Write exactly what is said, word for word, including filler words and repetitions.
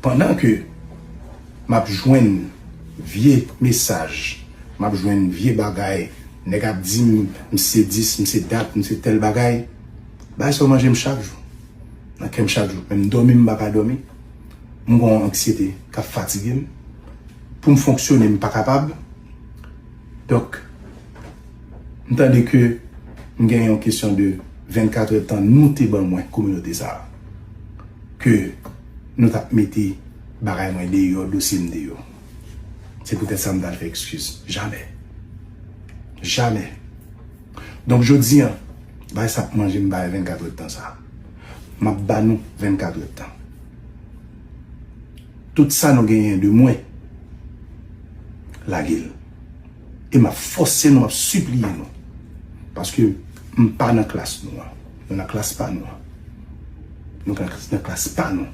Pandan ke m ap jwenn vye mesaj, m ap jwenn vye bagay, nèg ap di m, m se dis, m se dat, m se tèl bagay, bagay sa yo manje m chak jou. Nan kè m chak jou. Menm dòmi, m pa ka dòmi. M gen yon anksyete k ap fatige m. Pou m fonksyone, m pa kapab. Donk, m tande ke m gen yon kesyon de vennkat èdtan nou te ban mwen kominote sa a. Ke nou t ap mete bagay mwen deyò, dosye m deyò. Se poutèt sa m t al fè ekskiz. Jamè. Jamè. Donk, jodi a, bagay sa ap manje m bagay vennkat èdtan sa a. M ap ba nou vennkat èdtan. Tout sa nou genyen de mwen, lage l. E m ap fòse nou, m ap sipliye nou. Paske m pa nan klas nou an. Nou nan klas pa nou an. Nou nan klas pa nou.